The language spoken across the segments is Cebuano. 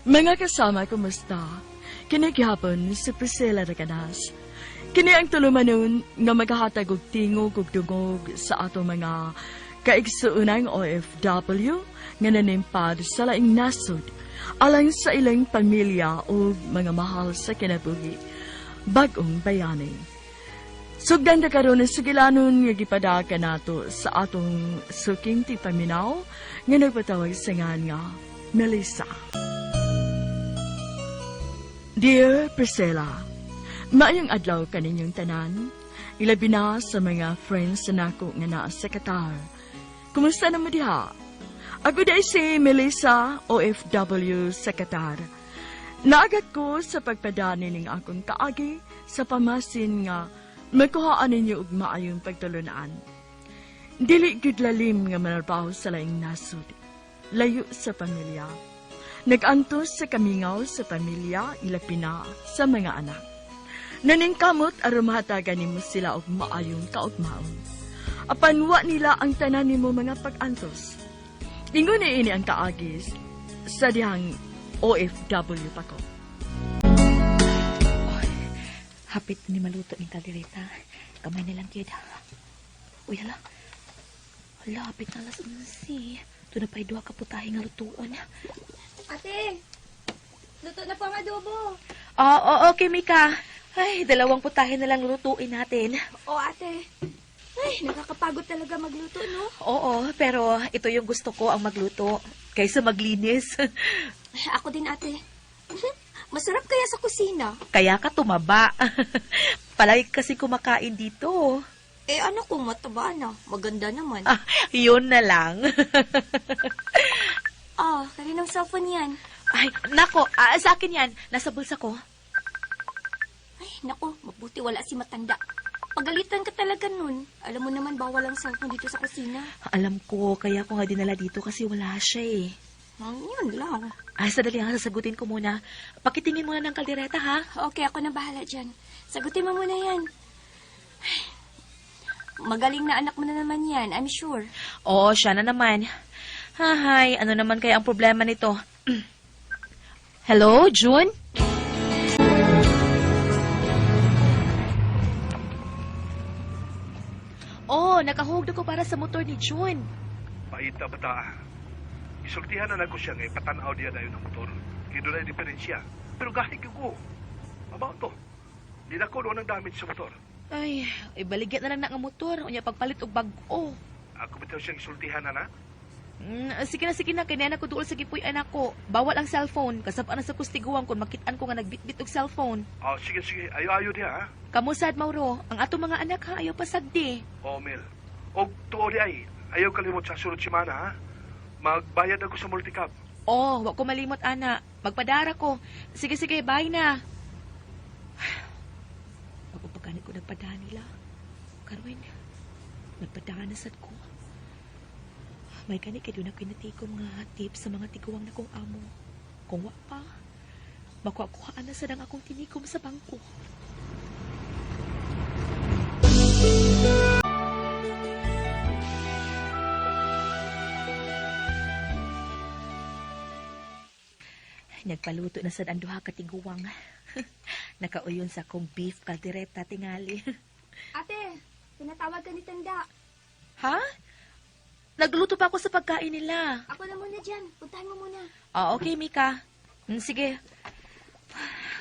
Mga kasama, kumusta? Kini gihapon si Priscilla Raganas. Kini ang tulumanon nga maghahatag og tingog ug dungog sa atong mga kaigsuonang OFW nga nanimpad sa laing nasod alang sa ilang pamilya ug mga mahal sa kinabuhi. Bag-ong bayani. Sugdan ta karon sa gilanon nga gipadaka nato sa atong suking tipaminaw nga nagpatawag sa ngan nga Melissa. Dear Priscilla, maayong adlaw kaninyong tanan. Ilabi na sa mga friends na nako nga naa sa Qatar. Kumusta na mo diha? Ako diay si Melissa, OFW sa Qatar. Naagat ko sa pagpadani ning akong kaagi sa pamasin nga makuhaan ninyo og maayong pagtulunan. Dili gyud lalim nga manarbaho sa laing nasod. Layo sa pamilya. Nag-antos sa kamingaw sa pamilya, ilabi na sa mga anak. Naningkamot aron mahatagan nimo sila og maayong kaugmaon. Apan wa nila ang tanan nimo mga pag-antos. Ingon ni ini ang kaagis sa dihang OFW pa ko. Hapit ni maluto ning kaldereta. Kamay na lang gyud. Uy, hala. Hala, hapit na alas 11. Ito na pa'y duha ka putahe nga lutuon. Ate, luto na po ang adobo. Oo, oh, okay, Mika. Ay, dalawang putahe na lang lutuin natin. O ate, ay, nakakapagod talaga magluto, no? Oo, pero ito yung gusto ko ang magluto kaysa maglinis. Ay, ako din, ate. Masarap kaya sa kusina. Kaya ka tumaba. Palagi kasi kumakain dito. Eh, ano kung mataba na? Maganda naman. Ah, yun na lang. Ah, kaninong cellphone yan? Ay, nako, sa akin yan. Nasa bulsa ko. Ay, nako, mabuti wala si matanda. Pagalitan ka talaga nun. Alam mo naman, bawal ang cellphone dito sa kusina. Alam ko, kaya ko nga dinala dito kasi wala siya eh. Yun lang. Ay, sandali nga, sasagutin ko muna. Pakitingin muna ng kaldereta, ha? Okay, ako na bahala dyan. Sagutin mo muna yan. Ay, magaling na anak mo na naman yan, I'm sure. Oo, siya na naman. Hahay, ano naman kaya ang problema nito? Hello, June? Oh, nakahugdo ko para sa motor ni June. Paita bata. Isultihan na nako siya nga ipatanaw diya dayon ang motor. Kay dunay diferensya. Pero gahi gyud ko. Abaw to. Di na ko doon ang damage sa motor. Ay, ibaligya na lang na ang motor. Unya pagpalit og bag-o. Ako bitaw siyang isultihan na na. Sige na, sige na. Kaya na ko duol sa gipuy anak ko. Bawal ang cellphone. Kasabaan na sa kustiguan kung makitaan ko nga nagbitbit og cellphone. Oh, sige sige, ayo-ayo diha ha. Kamusad, Mauro. Ang ato mga anak ha, ayaw pasagdi. Oh, Mel. Og tuo di ay, ayaw kalimot sa sunod semana ha. Magbayad ako sa multicab. Oh, wa ko malimot, ana. Magpadara ko. Sige, sige, bye na. Bago pa gani ko nagpadaan nila. Karwin, nagpadaan na sad ko. May gani kay doon ako'y natikom nga tips sa mga tiguang na kong amo. Kung wa pa, makuha-kuhaan na sad ang akong tinikom sa bangko. Nagpaluto na sad ang duha ka tiguang. Nakauyon sa akong beef kaldereta tingali. Ate, tinatawag ka ni Tanda. Ha? Nagluto pa ako sa pagkain nila. Ako na muna dyan. Puntahan mo muna. Ah, okay, Mika. Sige.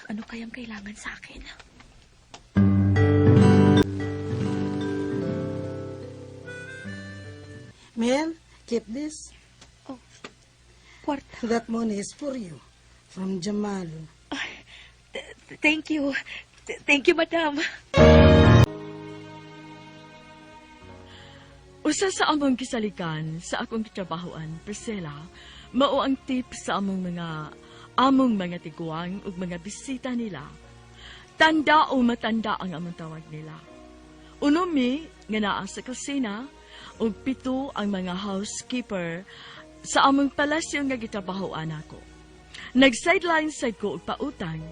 Ano kayang kailangan sa akin? Mel, keep this. Oh, kwarta. That money is for you. From Jamal. Thank you. Thank you, madam. Usa sa among gisaligan sa akong gitrabahoan, Priscilla, mao ang tip sa among mga tiguang ug mga bisita nila. Tanda o matanda ang among tawag nila. Uno mi nga naa sa kusina ug pito ang mga housekeeper sa among palasyo nga gitrabahoan ako. Nag-sideline sad ko og pautang,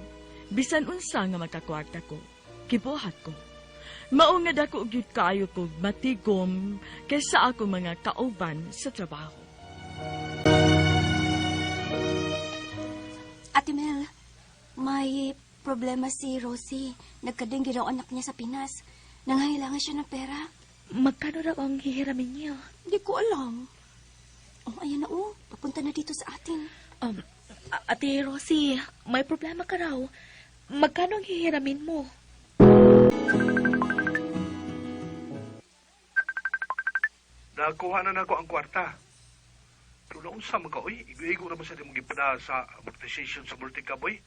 bisan unsa nga makakwarta ko, gibuhat ko. Mao nga dako gyud kaayo kog matigom kaysa ako mga kauban sa trabaho. Ate Mel, may problema si Rosie. Nagkadenggi daw anak niya sa Pinas. Nangangailangan siya ng pera. Magkano raw ang hihiramin niya? Hindi ko alam. Oh, ayan na oh. Papunta na dito sa atin. Ate Rosie, may problema ka raw. Magkano ang hihiramin mo? Nakuha na nako ang kwarta. Pero naunsa man ka, oy, igo-igo naman sa imong gipada sa amortization sa multicab, oy.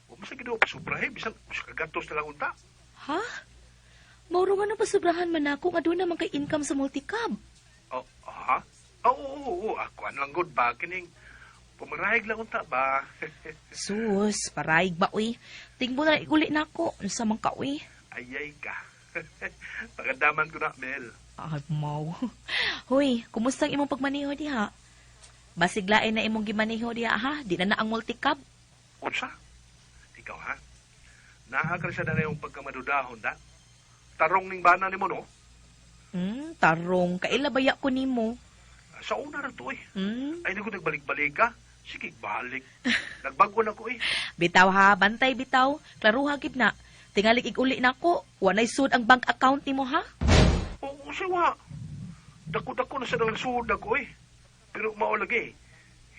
Wa man sa ginawa pa sobrahe, bisan sa kagatos na lang unta. Ha? Mauro nga nang pasubrahan man ako nga doon naman kay income sa multicab. Oh, ha? Oh, oo, oo, oo. Ako, ano lang good ba? Kining, pumarahig lang unta ba? Sus, paraig ba uy? Tingbo na iguli na ako. Unsa man ka uy? Ayay ka. Pagandaman ko na, Mel. Ay, mau. Hoy, kumusta ang imong pagmaneho diha? Basiglain na imong gimaneho diha ha? Di na na ang multicab. Unsa? Ikaw, ha? Naa ka sa na yung pagkamadudahon, da? Tarong ning bana nimo, no? Tarong, kaila baya ko nimo. Sa una ra to, eh. Hmm, Ay, naku, nagbalik-balik ka. Sige, balik. Nagbago na ko, eh. bitaw ha, bantay bitaw. Klaruha gid na. Tingalig iguli na ako. Wa nay sud ang bank account nimo ha? Oo, siya Dako-dako na sa nang suod ako eh. Pero mao lagi,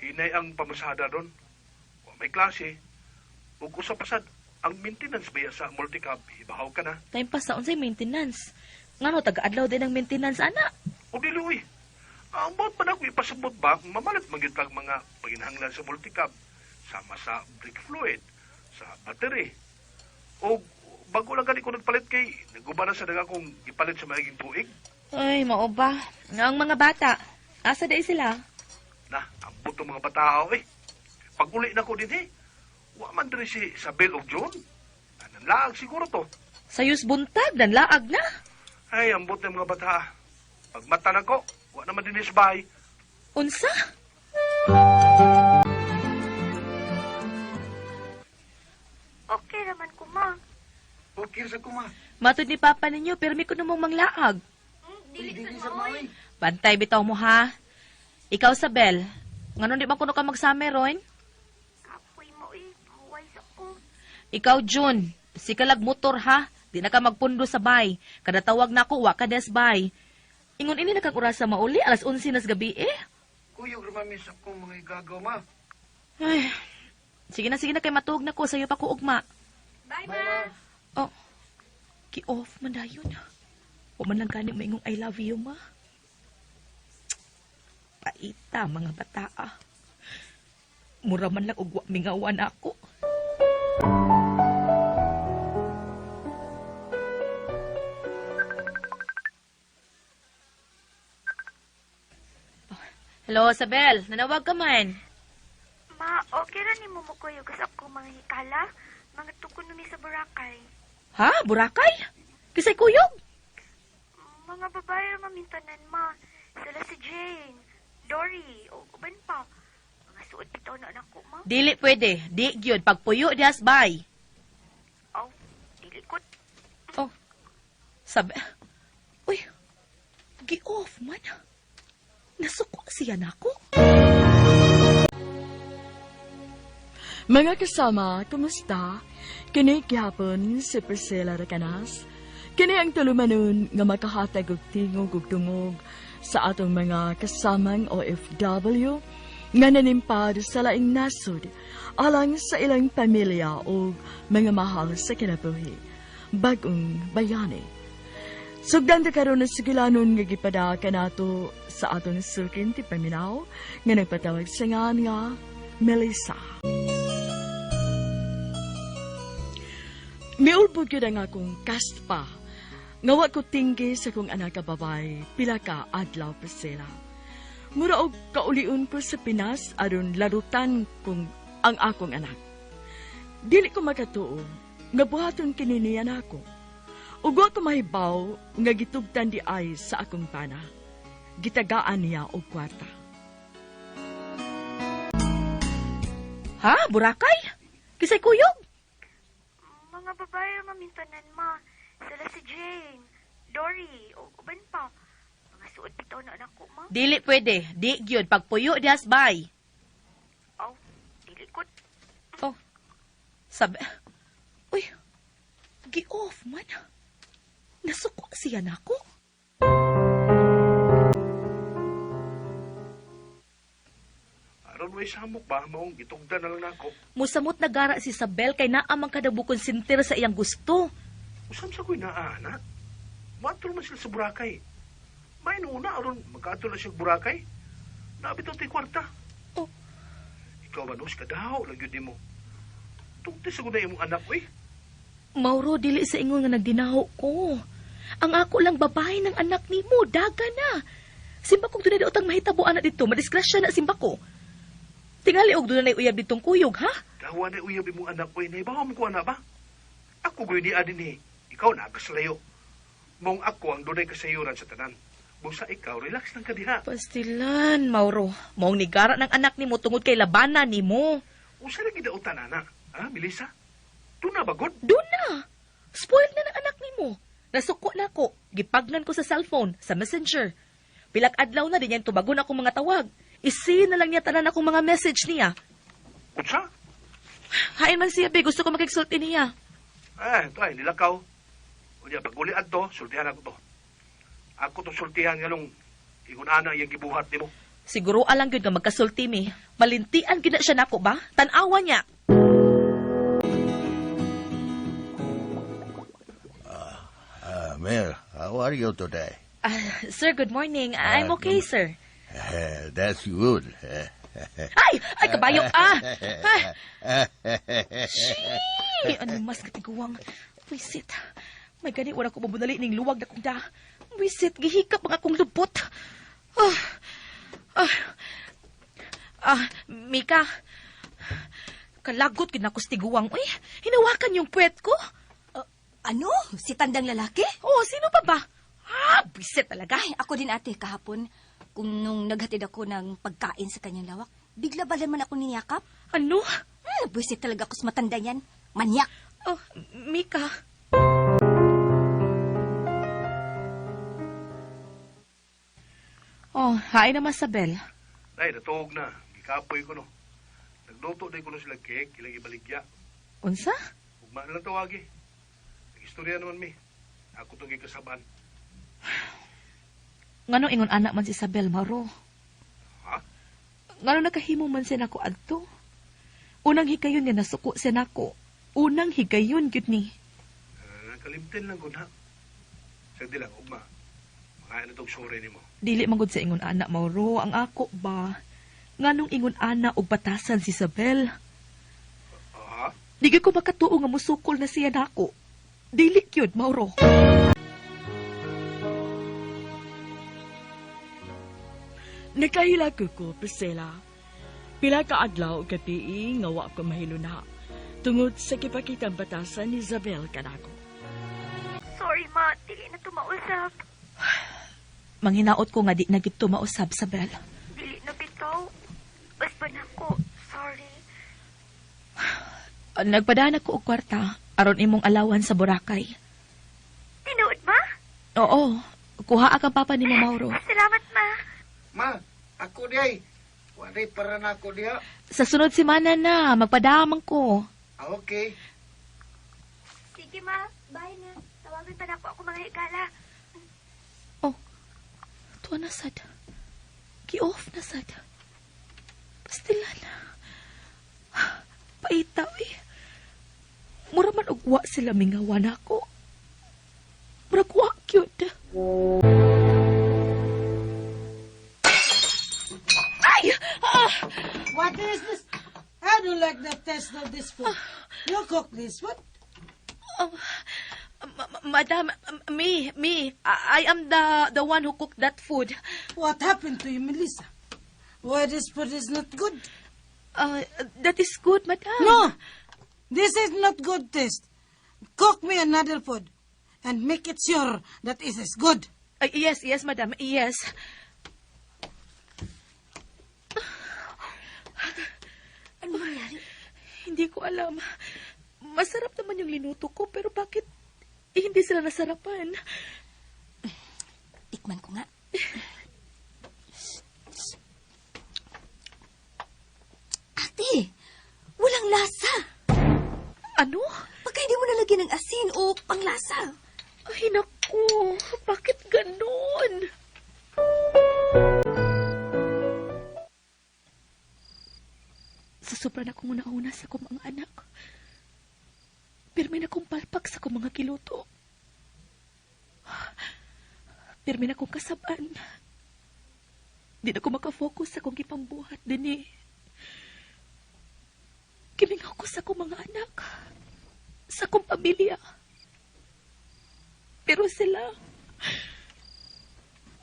hinay ang pamasada doon. Wa may klase. Ug usa pasad, ang maintenance baya sa multicab, ibahaw ka na. Time pa sa unsay maintenance. Ngano taga-adlaw din ang maintenance ana? O dili uy. Ang buot man ako ipasabot ba, mamalat man gyud tag mga paginhanglan sa multicab, sama sa brake fluid, sa battery. O bago lang gani ko nagpalit kay naguba na sa daga kong gipalit sa maiging tuig. Ay, mao ba? Ang mga bata, asa day sila? Na, ambot ng mga batao eh. Pag uli na ko din eh, wa man diri si Isabel og John. Nanlaag siguro to. Sayos buntag, nanlaag na. Ay, ambot ng mga bata. Pag mata na ko, wa naman din sa bahay. Unsa? Okay naman ko, ma. Okay sa kuma. Matod ni Papa ninyo, pero may kuno mong manglaag. Dili Dili sa maoy. Bantay bitaw mo ha. Ikaw, Sabel, nganon di ba kuno ka magsame ron? Kapoy mo eh. Huway sa ko. Ikaw, June, sikalag motor ha. Di na ka magpundo sa bay. Kada tawag na ako, wa ka des bay. Ingon ini na kag orasa mauli, alas 11 nas gabi eh. Kuyog ramami sa akong mga igagaw ma. Ay, sige na kay matuog na ko, sayo pa ko ugma. Bye, ma. Oh, ki-off man dayon. Wa man lang gani maingong I love you, ma. Paita, mga bataa. Mura man lang og wa mingawan ako. Hello, Isabel. Nanawag ka man. Ma, okay ra ni mumukuyog sa akong mga hikala. Mga tukon numi sa Boracay. Ha? Boracay? Kisay kuyog? Mga babae ra mamintanan, ma. Sila si Jane, Dory, o uban pa. Mga suot bitaw na anak ko, ma. Dili pwede. Di gyud pagpuyo dihas bay. Aw, dili ko. Oh. Sabi. Uy. Gi-off man. Nasuko siya nako. Mga kasama, kumusta? Kini gihapon si Priscilla Recanas. Kini ang tulumanon nga makahatag og tingog ug dungog sa atong mga kasamang OFW nga nanimpad sa laing nasod alang sa ilang pamilya o mga mahal sa kinabuhi. Bagong bayani. Sugdan ta karon na sugilanon nga gipada kanato sa atong sukin ti paminaw nga nagpatawag sa ngan nga Melissa. Miulbog yun ang akong kaspa. Nga wa ko tinggi sa kong anak ka babay, pila ka adlaw Priscilla. Mura og kaulion ko sa Pinas aron larutan kong ang akong anak. Dili ko makatuo nga buhaton kini niya nako. Ug wa ko mahibaw nga gitugtan di ay sa akong bana. Gitagaan niya og kwarta. Ha? Boracay? Kisay kuyog? Mga babae ra mamintanan, ma. Sila si Jane, Dory, o uban pa. Mga suot bitaw na anak ko, ma. Dili pwede. Di gyud pagpuyo dihas bay. Aw, dili ko. Sabi, uy, gi-off man. Nasuko siya nako. Aron may samok ba, maong gitugdan na lang nako. Musamot na gara si Isabel kay naamang kadabukon sinter sa iyang gusto. Usam sa ko'y naana. Matol man sila sa Boracay. May una aron magkaatol na siya sa Boracay. Nabitaw ta'y kwarta. Oh. Ikaw man, us kadaw, lang yun mo. Tungti sa na imong anak, uy. Mauro, dili sa ingon nga nagdinaho ko. Ang ako lang babae ng anak nimo, daga na. Simba kong dunay daotang mahitabo anak dito, madisgrasya na simba ko. Tingali og dunay uyab ditong kuyog, ha? Dawa na uyab imong anak, uy. Naibaw mo ko, anak ba? Ako go'y ni adin eh. Ikaw na kaslayo. Mong ako ang dunay kasayuran sa tanan. Busa ikaw, relax lang ka diha. Pastilan, Mauro. Maong nigara ng anak nimo tungod kay labana nimo. Usa lagi daotan, ana. Ha, Melissa? Doon na ba, God? Doon na. Spoiled na ng anak nimo. Nasuko na ko. Gipagnan ko sa cellphone, sa messenger. Pilak adlaw na din yan tubagon akong mga tawag. Isi na lang niya tanan akong mga message niya. Unsa? Hain man siya, be. Gusto ko makigsulti niya. Eh, ito ay, nilakaw. Unya, pag uli adto, sultihan ako to. Ako to sultihan nga nung ingon ana iyang gibuhat nimo. Siguro alang gyud nga magkasulti mi. Malintian gyud na siya nako ba? Tan-awa niya. Mel, how are you today? Ah, sir, good morning. I'm okay, sir. That's good. Ay! Ay, kabayo! Ah! Ah! Shee! Ano mas katiguang? Wisit. May gani, wala ko mabunali ning luwag na kong da. Wisit, gihikap ang akong lubot. Ah! Ah! Ah, Mika. Kalagot gid na ko sa tiguang. Uy, hinawakan yung puwet ko. Ano? Si tandang lalaki? Oh, sino pa ba? Ah, bisit talaga. Ay, ako din ate kahapon. Kung nung naghatid ako ng pagkain sa kanyang lawak, bigla ba naman ako niyakap? Ano? Buisit talaga ako sa matanda yan. Manyak. Oh, Mika. Oh, hi naman, Sabel. Ay, natuog na. Gikapoy ko no. Nagluto na ko no sila cake, ilang ibaligya. Unsa? Ugma na lang tawagi. Nag-istorya naman mi. Ako tong gikasabaan. Ngano ingon anak man si Isabel Maro? Ha? Ngano nakahimo man siya nako adto? Unang higayon nga nasuko siya nako. Unang higayon gyud ni. Kalimtin lang ko na. Sagdi lang, ugma. Makain na tong sorry nimo. Dili man gud sa ingon anak Mauro, ang ako ba? Nganong ingon ana og batasan si Isabel? Ha? Di gyud ko makatuo nga musukol na siya nako. Dili gyud Mauro. Nakahila ko ko, Priscilla. Pila ka adlaw o gabi nga wa ko mahiluna. Tungod sa gipakitang batasan ni Isabel kanako. Sorry, ma. Dili na tumausap. Manghinaot ko nga di na gid mausab Isabel. Dili na bitaw. Basta na ko. Sorry. Nagpadana ko og kwarta aron imong alawan sa Boracay. Tinuod, ma? Oo, kuha ang papa ni Mauro. Salamat, ma. Ma, ako di ay. Walay para na ako diha. Sa sunod semana na, magpadamang ko. Ah, okay. Sige, ma. Bye na. Tawagan pa na ako mga higala. Oh, tuwa na sad. Gi-off na sad. Pastilan. Paita, uy. Mura man og wa sila mingawa na ako. Murag wa cute. Ay! Ah! What is this? I don't like the taste of this food. You cook this food? Oh, Madam, me, I am the one who cooked that food. What happened to you, Melissa? Why this food is not good? That is good, madam. No, this is not good taste. Cook me another food and make it sure that it is good. Yes, yes, madam. Yes. Ano nangyari? Hindi ko alam. Masarap naman yung linuto ko, pero bakit eh, hindi sila nasarapan? Tikman ko nga. Ate, walang lasa. Ano? Baka hindi mo nalagyan ng asin o panglasa. Ay, naku. Bakit ganon? Sa sobra na kong una-una sa akong mga anak. Pirmi na kong palpak sa akong mga kiluto. Pirmi na kong kasaban. Di na ko makafocus sa akong gipambuhat din eh. Kimingaw ko sa akong mga anak. Sa akong pamilya. Pero sila,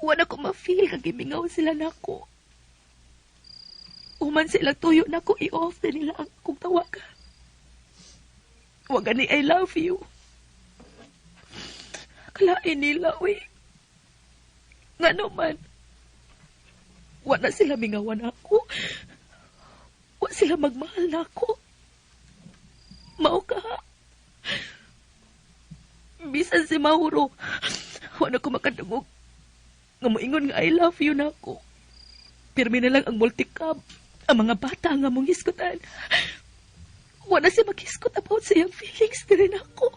wala ko ma-feel kag gimingaw sila nako. Human sila tuyo nako i-off na nila ang akong tawag. Wag gani I love you. Kalain nila, uy. Nga naman, wala sila mingawan ako. Wa sila magmahal nako. Mao ka. Bisan si Mauro, wala ko makadungog. Nga moingon nga I love you na ako. Pirmi na lang ang multicab. Ang mga bata nga mong hisgutan. Wala siya maghisgot about sa iyang feelings na rin ako.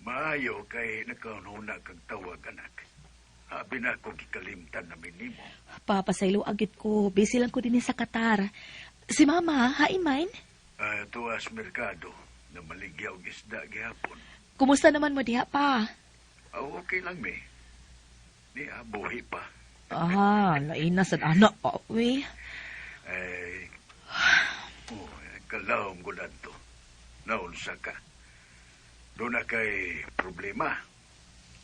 Maayo kay nakaununa kag tawag, anak. Abi na ako gikalimtan namin nimo. Papasaylo agit ko. Busy lang ko din sa Qatar. Si Mama, hain mine? Tuas merkado na maligya og isda gihapon. Kumusta naman mo diha pa? Ah, okay lang mi. Ni abuhi pa. Ah, lain na sa anak pa, uy. Ay, oh, kalawom ko na to. Naunsa ka. Doon na kay problema.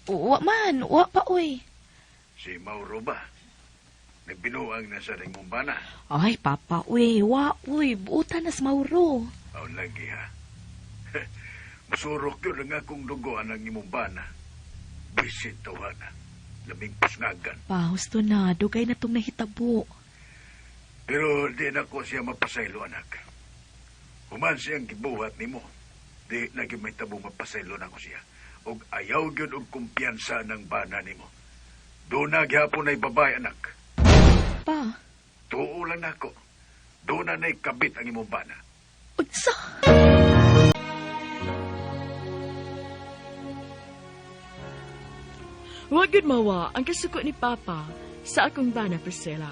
Wa man, wa pa, uy. Si Mauro ba? Nagbinuang na sa ring bana. Ay, papa, uy, wa, uy, buutan na si Mauro. Aw lagi ha. Musurok yun ang akong dugoan ang imong bana. Bisit tawhana. Laming pusngagan. Pa, husto na, dugay na tong nahitabo. Pero di na ko siya mapasaylo, anak. Human siyang gibuhat nimo. Di na gyud may tabo mapasaylo na ko siya. Og ayaw gyud og kumpiyansa ng bana nimo. Doon na gihapon ay babae, anak. Pa, Tuo lang nako. Doon na na'y kabit ang imong bana. unsa? Wa gyud mawa ang kasuko ni Papa sa akong bana Priscilla.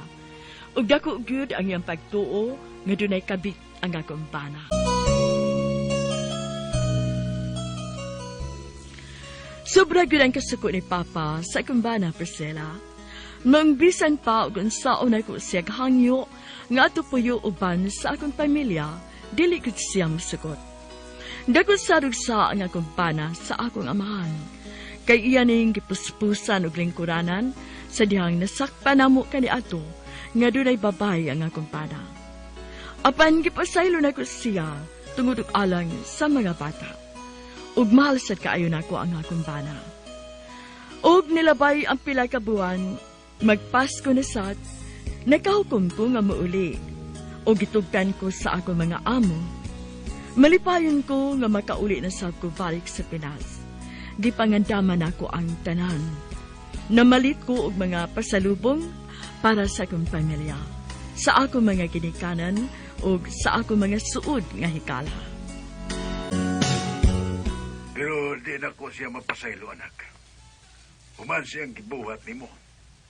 Ug dako gyud ang iyang pagtuo nga dunay kabit ang akong bana. Sobra gyud ang kasuko ni Papa sa akong bana Priscilla. Mangbisan pa og unsaon ako siya hangyo nga ato puyo uban sa akong pamilya, dili gud siya mosugot. Dako sarugsa ang akong bana sa akong amahan. Kay iya ning gipuspusan og lingkuranan sa dihang nasakpan namo kaniadto nga dunay babay ang akong bana. Apan gipasaylo nako siya tungod og alang sa mga bata. Ug mahal sad kaayo nako ang akong bana. Og nilabay ang pila ka buwan, magpasko na sad, nakahukom ko nga muuli. Og gitugtan ko sa akong mga amo. Malipayon ko nga makauli na sab ko balik sa Pinas. Gipangandaman ako ang tanan. Namalit ko og mga pasalubong para sa akong pamilya, sa akong mga ginikanan ug sa akong mga suod nga hikala. Pero di na ko siya mapasaylo, anak. Human siyang gibuhat nimo.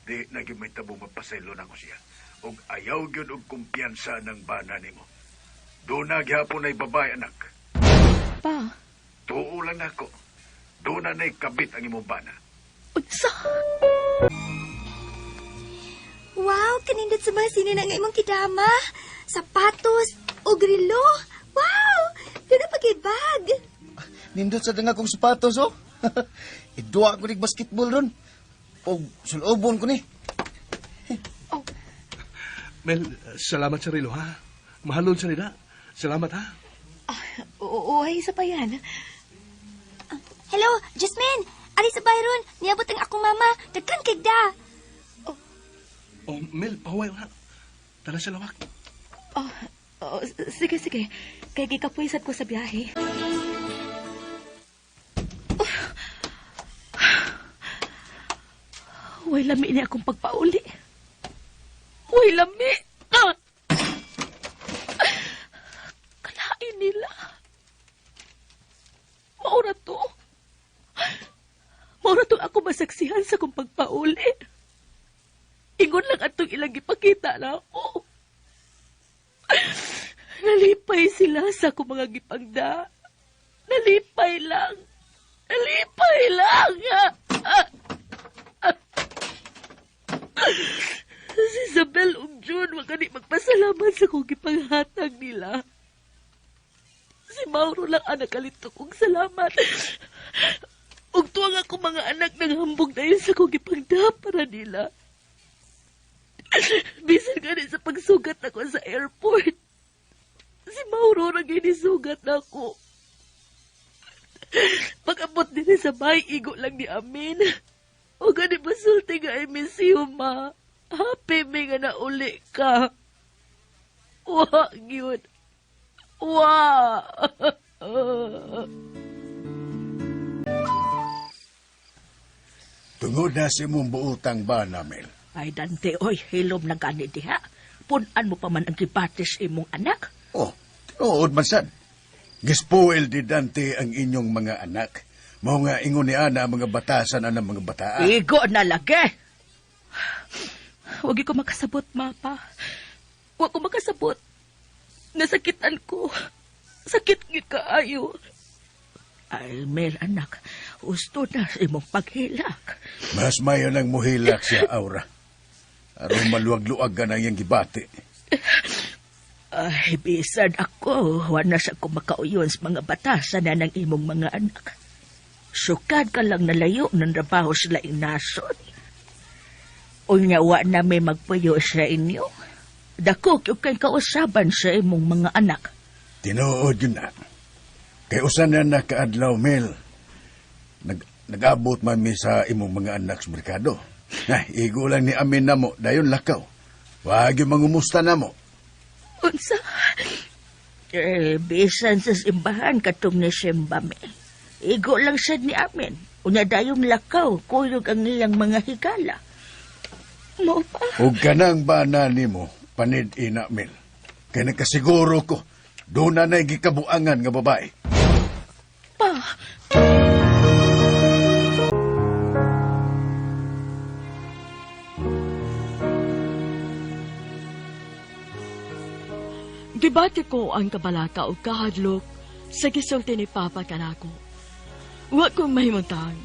Di na gyud may tabo mapasaylo na ko siya. Og ayaw gyud og kumpiyansa ng bana nimo. Doon na gihapon ay babae, anak. Pa, Tuo lang nako. Doon na na'y kabit ang imong bana. unsa? Wow, kanindot sa mga sinina nga imong kidama. Sapatos o grilo. Wow! Doon na pag-ibag. Nindot sa danga kong sapatos, oh. Iduwa ko ni basketball ron. O sulobon ko ni. Mel, salamat sa relo, ha? Mahalon sa nila. Salamat, ha? Oo, ay, isa pa yan. Hello, Jasmine. Ari sa Byron, niabot ang akong mama. Dagkan kay da. Oh, Mel, pahuway na. Tara sa lawak. Oh, oh, sige, sige. Kay gikapuisat ko sa biyahe. Oh. Way lami ni akong pagpauli. Way lami. Ah! Kalain nila. Maura to. Maura to ako masaksihan sa kong pagpauli. Ingon lang atong ilang gipakita na ako. Nalipay sila sa akong mga gipangda. Nalipay lang. Nalipay lang. Si Isabel ug June, wag gani magpasalamat sa kong gipanghatag nila. Si Mauro lang ang nakalito kong salamat. Ug tuwang ako mga anak ng hambog dahil sa kong gipangda para nila. Bisan gani sa pagsugat ako sa airport. Si Mauro ra ginisugat na ako. Pag-abot din sa bahay, igo lang ni Amin. O gani masulti nga I miss you, ma. Happy me nga nauli ka. Wa, gyud. Wa. Tungod na si mong buutang ba namin? Ay, Dante, oy, hilom na gani diha. Punan mo pa man ang gibatis imong anak. Oh, tinuod man sad. Gispoil di Dante ang inyong mga anak. Mao nga ingon ni Ana ang mga batasan ang mga bataan. Igo na lagi. Huwag ko makasabot, mapa. Huwag ko makasabot. Nasakitan ko. Sakit gyud kaayo. Ay, Mel, anak. Gusto na sa imong paghilak. Mas mayo nang muhilak siya, Aura. Aron maluwag-luwag ka na iyang gibati. Ay, bisan ako. Wala sa ko makauyon sa mga batasan na ng imong mga anak. Sukad ka lang nalayo ng trabaho sila inasod. Unya, wa na may magpuyo sa inyo. Dako, kyug kay kausaban sa imong mga anak. Tinuod yun na. Kay usan na nakaadlaw, Mel. Nag-abot man mi sa imong mga anak sa merkado. Na, igo lang ni amin na mo, dayon lakaw. Wag yung mangumusta na mo. Unsa? Eh, bisan sa simbahan katong ni Simba mi. Igo lang sad ni amin. Unya dayong lakaw, kuyog ang iyang mga higala. Mao pa. Ug kanang bana nimo, panid ina, Mel. Kay nakasiguro ko, doon na na'y gikabuangan nga babae. Pa. Gibati ko ang kabalaka o kahadlok sa gisulti ni Papa kanako. Wa kong mahimutang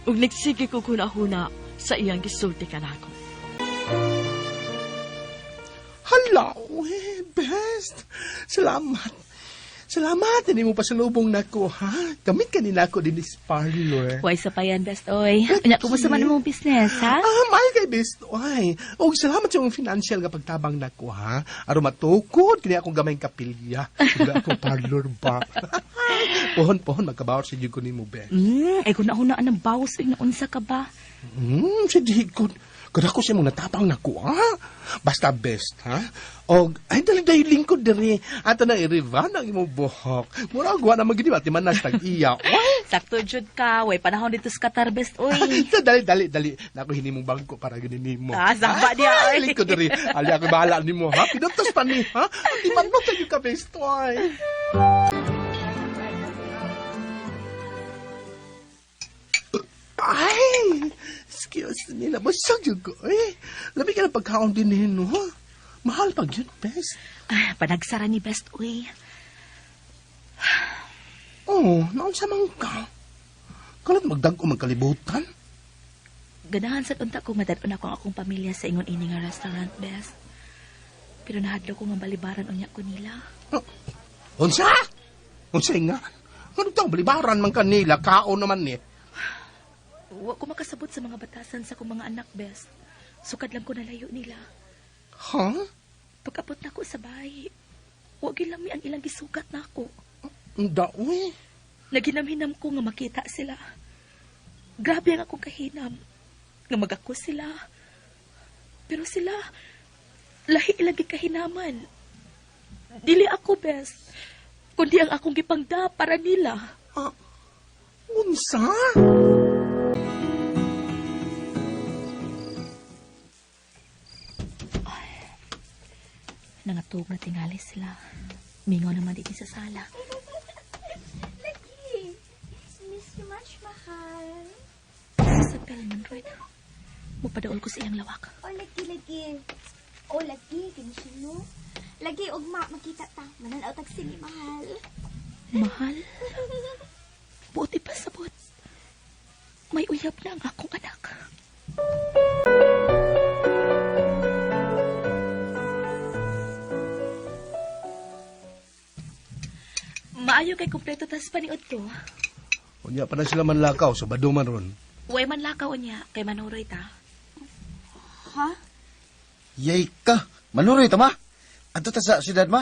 ug nagsige ko hunahuna sa iyang gisulti kanako. Hala, eh, best. Salamat. Salamat, hindi mo pasalubong nako, ha? Gamit ka nila ako din is parlor. Way sa payan, best oy. Unya, kumusta man imong business, ha? Ah, mahal kay best. Ay, og salamat sa imong financial nga pagtabang nako, ha? Aron matukod kini akong gamay kapilya. Wala akong parlor ba. Pohon pohon magkabawar sa jud ko nimo, best. Ay kung nauna ang bawas nga unsa ka ba? Si Digon. Kada ko siya mong natapang nako, ha? Basta best, ha? Og, ay, dali dahil lingkod diri. Ato na irivan ang imong buhok. Mura, guwa na magindi ba? Timan na sa tag-iya. Uy! Sakto jud ka, way panahon dito sa Qatar, best oy. Dali, dali, dali. Nako, hini mong bangko para ganin nimo. Ah, samba niya, Ay, oy. lingkod diri. Ali, ako bahala nimo, ha? Pinutos pa ni, ha? Timan mo kayo ka, best, oy. Ay! Excuse me, nabusog yun ko, eh. Labi ka ng pagkaon din eh, no? Mahal pag yun, best. Ah, panagsara ni best oy. Oo, oh, naon sa man ka? Kalat magdag-o magkalibutan. Ganahan sa unta ko madad-on ako ang akong pamilya sa ingon ini nga restaurant, best. Pero nahadlo ko nga balibaran unya ko nila. Unsa? Unsa nga? Ano tong balibaran man kanila, kaon naman ni. Wa ko makasabot sa mga batasan sa akong mga anak, best. Sukad lang ko nalayo nila. Ha? Pag-abot na ko sa bahay, wa gilami ang ilang gisugat na ako. Daoy. Naginamhinam ko nga makita sila. Grabe ang akong kahinam. Nga magako sila. Pero sila, lahi ilang gikahinaman. Dili ako, best. Kundi ang akong gipangda para nila. Ah, unsa? Nangatog na tingali sila. Mingaw naman din sa sala. Lagi. Miss you much, mahal. Isabel man, Roy. Mupadaol ko sa iyang lawak. O, lagi, lagi. O, lagi. Kini siya, no? Lagi, ugma, makita ta. Mananaw tag sini, mahal. Mahal. Buti pa sabot. May uyab na ang akong anak. Maayo kay kumpleto tas paniod ko. Unya pa na sila manlakaw sa baduman ron. Way man lakaw niya kay manuroy ta. Ha? Yay ka! Manuroy ta, ma! Adto ta sa syudad, ma!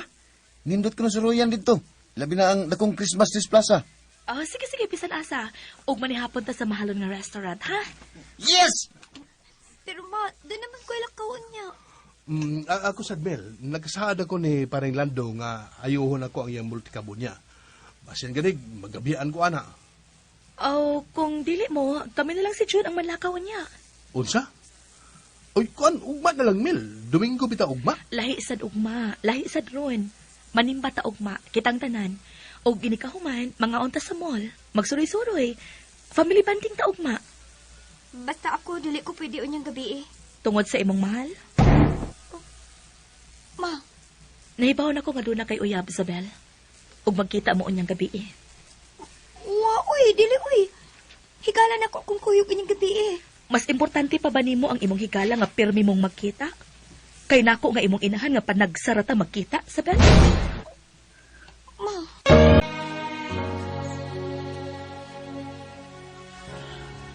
Nindot ko na suruyan dito. Labi na ang dakong Christmas Trees Plaza. Oh, sige sige bisan asa. Ug manihapon ta sa mahalon nga restaurant, ha? Yes! Pero ma, doon naman ko ilakaw niya. Ako sad Mel, nagkasaad ako ni pareng Lando nga ayuhon ako ang iyang multikabo niya. Basin ganig, magabian ko ana. Oh, kung dili mo, kami na lang si June ang manlakaw niya. Unsa? Oy, kuan, ugma na lang Mel. Domingo bita ugma. Lahi sad ugma, lahi sad ron. Manimba ta ugma, kitang tanan. Og ginikahuman, mga unta sa mall, magsuroy-suroy. Family bonding ta ugma. Basta ako, dili ko pwede unyang gabi eh. Tungod sa imong mahal, Ma, nahibaw na ko nga doon na kay Uyab, Isabel. Ug magkita mo unyang gabi eh. wa, uy, dili, uy. Higala na ko kung kuyog unyang gabi eh. Mas importante pa ba nimo ang imong higala nga pirmi mong magkita? Kay nako nga imong inahan nga panagsarata magkita, Isabel. Ma,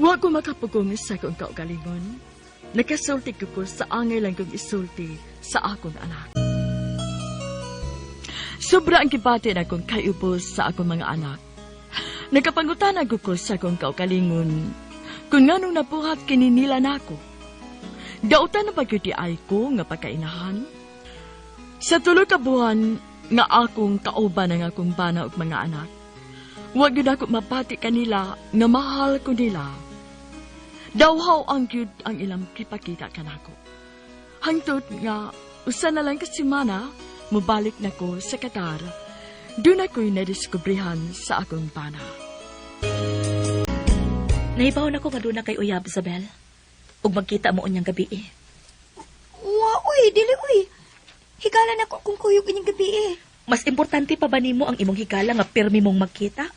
Wa ko makapugong sa akong kaugalingon. Nakasulti ko ko sa angay lang kong isulti sa akong anak. Sobra ang gibati na akong kaiubos sa akong mga anak. Nakapangutan ko ko sa akong kaugalingon kung nganong nabuhat kini nila nako. Dautan na pagyud di ay ko nga pagkainahan. Sa tulo ka buwan nga akong kauban ang akong bana ug mga anak. Wa gyud ako mabati kanila nga mahal ko nila. Dawhaw ang gyud ang ilang kipakita kanako. Hangtod nga usa na lang ka semana mobalik na ko sa Qatar. Doon ako'y nadiskubrihan sa akong bana. Nahibaw na ko nga doon na kay Uyab, Isabel. Ug magkita mo unyang gabi eh. wa, uy, dili, uy. Higala na ko kung kuyog unyang gabi eh. Mas importante pa ba nimo ang imong higala nga pirmi mong magkita?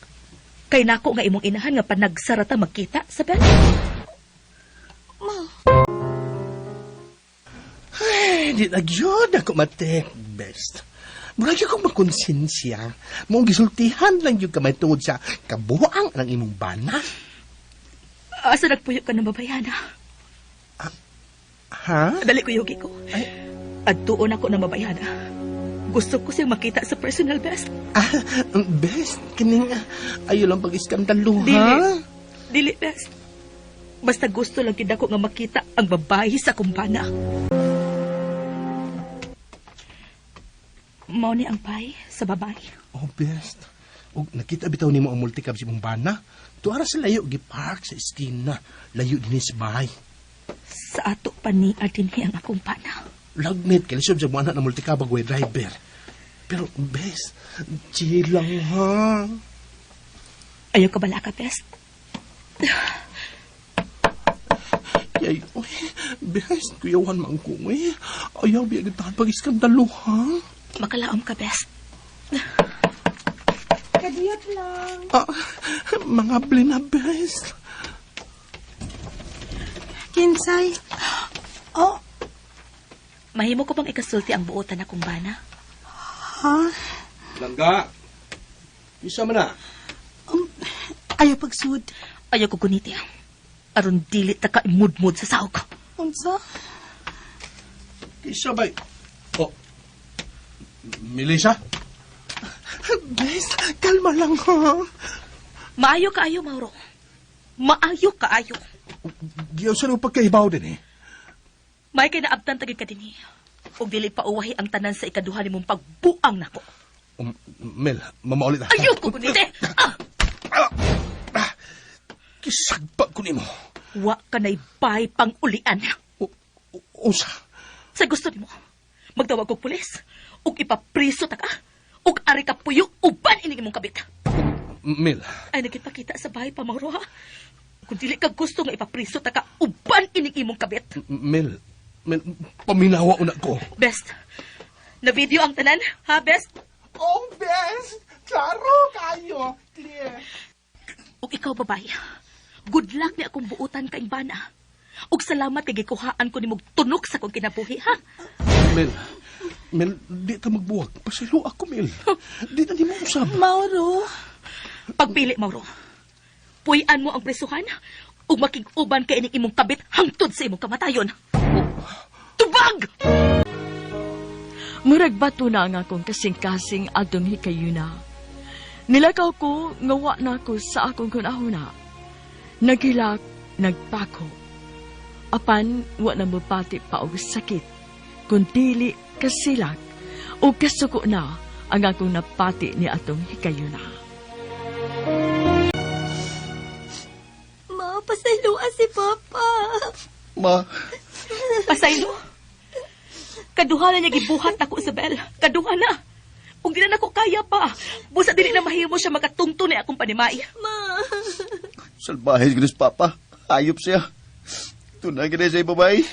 Kay nako nga imong inahan nga panagsarata magkita, Isabel. Ma, Ay, di na gyud ako matek, best. Murag gyud kong makonsensya. Mong gisultihan lang gyud kamay tungod sa kabuang ng imong bana. Asa nagpuyo ka ng babayana? Ha? Dali ko yugi ko. Adtuon ako ng babayana. Gusto ko siyang makita sa personal best. Ah, best, kining ayo lang pag-iskandalo, ha? Dili. Dili best. Basta gusto lang gid ako nga makita ang babae sa kumbana. Mao ni ang pay sa babae. Oh, best. Og nakita bitaw nimo ang multicab sa imong bana. Tuara sa layo gipark sa eskina. Layo dinhi sa bahay. Sa ato pa ni dinhi ang akong pana. Lagmit kay lisod sa mo anak na multicab ag way driver. Pero best, chill lang ha. Ayaw ka bala ka, best. Yay, oy, best, kuyawan man ko, eh. Ayaw, biya gitahan pag-iskandalo, ha? Makalaom ka, best. Kadiyot lang. Ah, mga blina, best. Kinsay. Oh, Mahimo ko bang ikasulti ang buotan akong bana? ha? Langga, isa man na. Ayaw pagsud. Ayaw ko guniti. Aron dili ta ka imudmud sa saog. Unsa? Isa ba'y... Oh, Melissa? Best, kalma lang, ha? Maayo kaayo, Mauro. Maayo kaayo. Diyaw sa nung pagkaibaw din, eh. May kay naabtan tagid ka dinhi. Ug dili pa uwahi ang tanan sa ikaduha nimong pagbuang nako. Mel, mamaulit ah. Ayaw ko guniti. Ah! Ah! Ah! Kisagpa ko nimo. Wa ka na'y bay pang ulian. Unsa? Sa gusto nimo. Magtawag kog pulis. Ug ipapriso ta ka. Ug ari ka puyo uban ining imong kabit. Mel, Ay nagipakita sa bahay pa, Mauro, ha? Kung dili ka gusto nga ipapriso ta ka, uban ining imong kabit. Mel, Mel, paminawa una ko. Best, na video ang tanan, ha, Best? Oh, best! Klaro kayo! Clear. Ug ikaw, babae, good luck ni akong buutan kaing bana. Ug salamat kay gikuhaan ko nimog tunok sa akong kinabuhi, ha? Mel, Mel, di ta magbuwag. Pasaylo ako, Mel. Di na di mo usab. Mauro, Pagpili, Mauro. Puy-an mo ang presuhan ug makig-uban kay ining imong kabit hangtod sa imong kamatayon. Tubag! Murag bato na ang akong kasing-kasing adtong hikayuna. Nilakaw ko nga wa na ko sa akong hunahuna. Naghilak, nagpako. Apan wa na mopati pa og sakit, kun dili kasilak o kasuko na ang akong napati ni atong hikayuna. Ma, pasayloa si Papa. Ma, Pasaylo. Kaduha na niya gibuhat nako, Isabel. Kaduha na. Ug di na nako kaya pa. Busa dili na mahimo siya makatungtong ni akong panimay. Ma. salbahe gud si Papa. Hayop siya. Tunay ka na sa babae.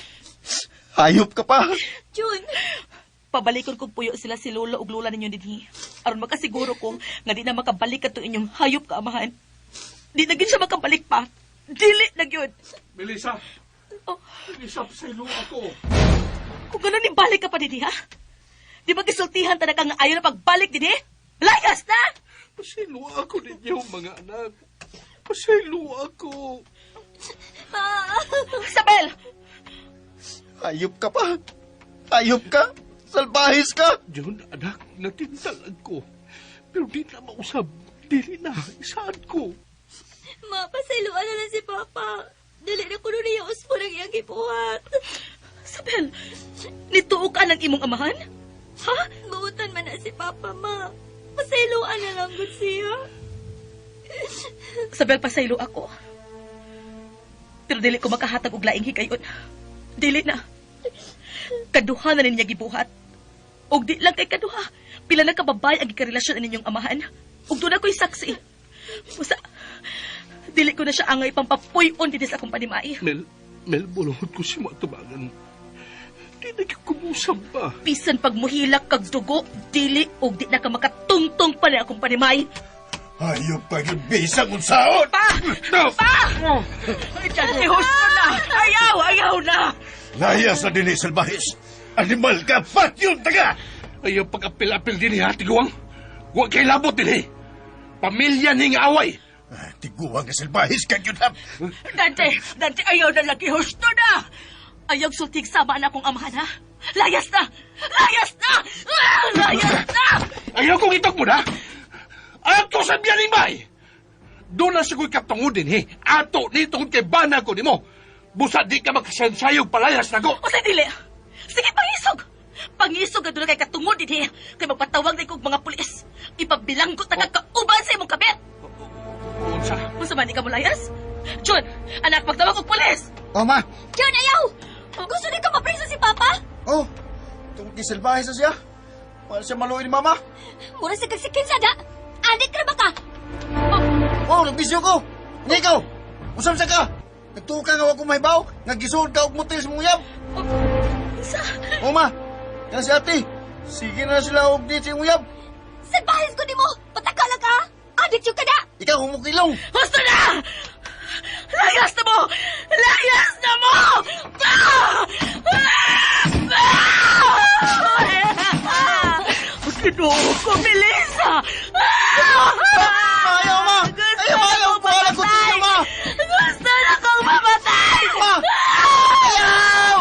Hayop ka pa. Jun, Pabalikon kog puyo sila si Lolo ug Lola ninyo dinhi. Aron makasiguro ko nga di na makabalik kadto inyong hayop ka amahan. Di na gyud siya makabalik pa. Dili na gyud. Melissa! Oh. Melissa, pasaylo ako. Kung ganun ni balik ka pa dinhi ha? Di ba gisultihan ta na ka nga ayaw na pagbalik dinhi? Layas na! Pasaylo ako ninyo, mga anak. Pasaylo ako. Ma. Isabel! Hayop ka pa. Hayop ka. Salbahis ka. Jun, anak, natintalan ko. Pero di na mausab. Dili na, isaan ko. Ma, pasayloa na lang si Papa. Dili na kuno niya uspo ng iyang gibuhat. Isabel! Nituo ka ng imong amahan? Ha? Buutan man na si Papa, Ma. Pasayloa na lang gud siya. Isabel, pasaylo ako. Pero dili ko makahatag og laing higayon. Dili na. Kaduha na ninya gibuhat. Og di lang kay kaduha. Pila na ka babae ang gikarelasyon ninyong amahan. Ug doon ako'y saksi. Busa, dili ko na siya angay pampapuy-on dinhi sa akong panimay. Mel, Mel, bulungot ko si matubangan. Di na kumusab pa. Bisan pag muhilak kag dugo, dili og di na ka makatungtong pa ni akong panimay. Hayop ka yun, bisang unsaon! Pa! No! Pa! Ay, Dante, husto na! Ayaw! Ayaw na! Layas na din salbahis! Animal ka, pat yun, taga! Ayaw pag-apil-apil din ha, tiguang. Huwag kay labot din eh. Pamilya ning away. Ah, tiguang ka salbahis ka yun, ha? Dante! Dante, ayaw na lagi! Husto na! Ayaw sultig sama na akong amahan, ha? Layas na! Layas na! Ah, layas na! Ayaw kong itok mo na. Ato sa biyaning bay. Doon na sigoy katungod din eh. Ato ni tungod kay bana ko nimo. Busa di ka makasansayog palayas na ko. O sa dili! Sige, pangisog! Pangisog na doon kay katungod din, eh. Kay magpatawag na kog mga pulis. Ipabilanggo ta ka kauban sa imong kabit! Unsa? Unsa man di ka mo layas? John, anak, magtawag og pulis! Oh, ma. Jun, ayaw! Gusto ni ka mapriso si Papa? Oh, tungkol kay salbahis na siya. Para siya maluoy ni mama. Mura sa kagsikin sa da! Adik ra ba ka? Oh, nagbisyo ko. Nga ikaw. Usam sa ka. Nagtuo ka nga wa ko mahibaw. Nga gisuod ka og motel sa mong uyab. Unsa? Oh, ma. Yan si ate. Sige na sila og date sa imong uyab. Salbahis ko nimo! Patakala ka! Adik yung kada! Ikaw humukilong. Husto na! Layas na mo! Layas na mo! Ah! Ah! Ah! Ginoo ko, Melissa! Ah! Ayaw, ma! Gusto Ayaw, ma! na Ayaw, kong Wala ko mamatay! dito, ma! Gusto na kong mamatay! Ma! Ayaw!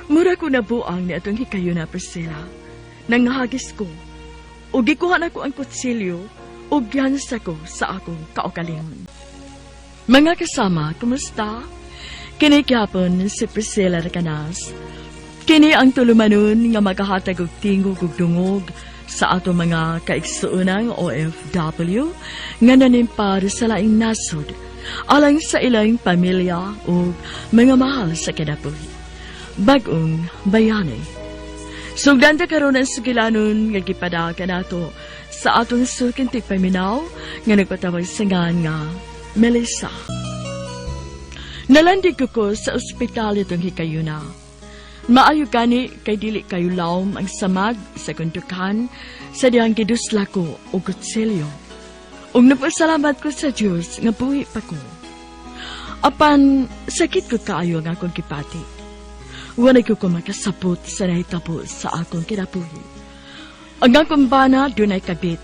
Mura ko nabuang ni atong hikayuna, Priscilla. Nanghagis ko. Ug gikuha na ko ang kutsilyo ug giyansa ko sa akong kaugalingon. Mga kasama, kumusta? Kini gyapon si Priscilla Recanas. Kini ang tulumanon nga magahatag og tingog ug dungog sa ato mga kaigsuonang OFW nga nanimpar sa laing nasod alang sa ilang pamilya ug mga mahal sa kinabuhi. Bagong Bayani. Sugdan ta karon ang sugilanon nga gipada kanato sa atong suking tigpaminaw nga nagpatawag sa ngan nga Melissa. Nalandig ko ko sa ospital itong hikayuna. Maayo gani kay dili kayo lawom ang samag sa kuntukan sa diyang gidusla ko o kutsilyo. Ug napasalamat ko sa Dios nga buhi pa ko. Apan sakit ko kaayo ang akong gipati. Wala ko ko makasabot sa nahitabo sa akong kinabuhi. Ang akong bana dunay kabit.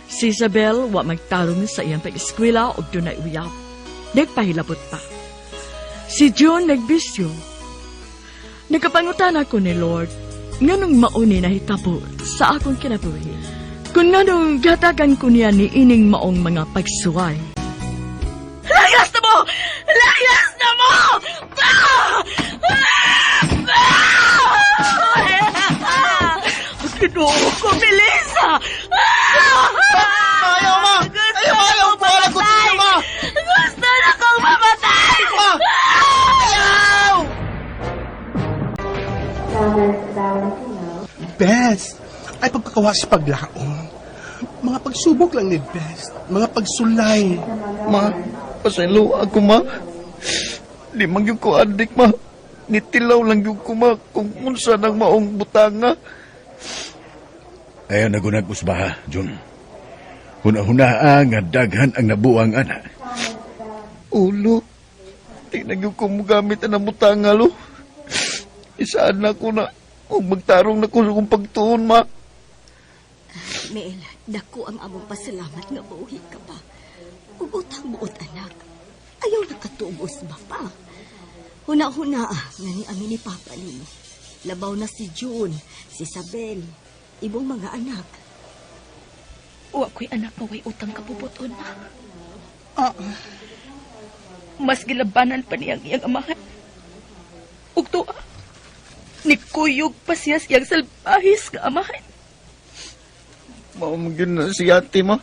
Si Isabel wa magtarong sa iyang pag-eskwela ug dunay uyab. Nagpahilabot pa. Si June nagbisyo. Nagkapangutan ako ni Lord, nganong mauni nahitabo sa akong kinabuhi. Kung nganong gatagan ko niya ni ining maong mga pagsuway. Layas na mo! Layas na mo! Ah! Ah! Ah! Ginoo ko, Melissa! Ah! Ayaw, ma! Ayaw, ayaw! Wala ko siya, ma! Gusto na kong mamatay! Ma! Ayaw! Best, ay pagkakawa sa paglaon. Mga pagsubok lang ni Best. Mga pagsulay. Ma, pasaylo ako, ma. Di man gyud ko adik, ma. Nitilaw lang gyud ko, ma, kung unsa nang maong butanga. Ayaw nagunag usbaha, Jun. Huna-hunaa nga daghan ang nabuang ana. Ulo, di na gyud ko mogamit ang butanga, lo. Isaan na ko na, kung magtarong na ko sa akong pagtuon, ma. Mel, dako ang among pasalamat nga mauhi ka pa. Ug utang buot anak. Ayaw nakatuog ba pa. Huna-huna ah, nga ni ami ni Papa nimo. Labaw na si June, si Isabel, ibong mga anak. Wa ko'y anak nga way utang kabubuton ma. Ah, Mas gilabanan pa niyang iyang amahan. Ug tuwa, nikuyog pa siya sa iyang salbahis nga amahan. Mao man gyud na si ate, ma.